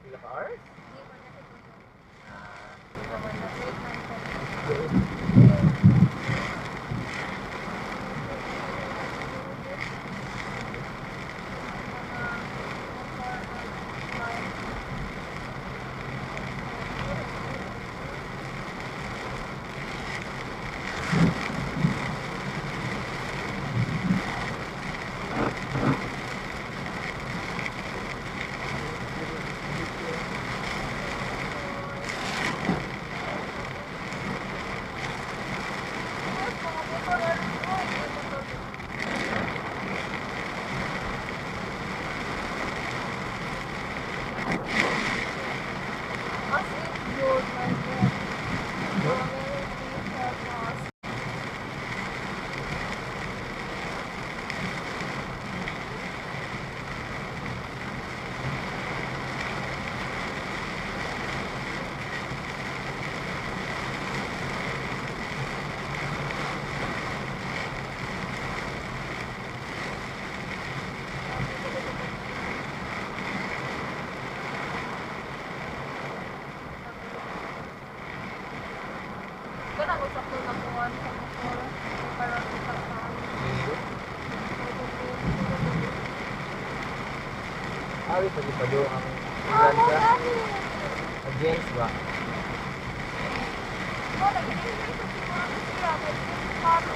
Pila ka hours? Di man na siguro. Ah, Naman na late man ko. good. Mga motor na bike. Yes, mga motor na rin. Uy, may motor din. As in, yun, my God. No? Mga please help us. Kanang usap ko na kuwan sa motor. Para sa saan. Awi pag ipado ang Ah, England mo ka. gani. Against ba? Mo nag-enjoy sa siguro ni siya kay dili paro.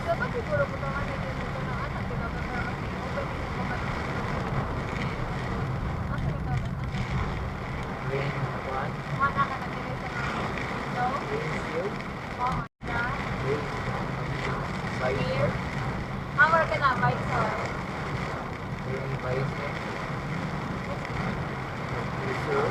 Dapat siguro ko tangan na yung motor ng anak, di ba? Pero kasi open din ko ba Asa ka ba? Rain kuan? Mga ka na dili sa mga window. Rain shield? Oo, na. Rain Here. visor? Hammer ka na, visor. Rain visor? Visor?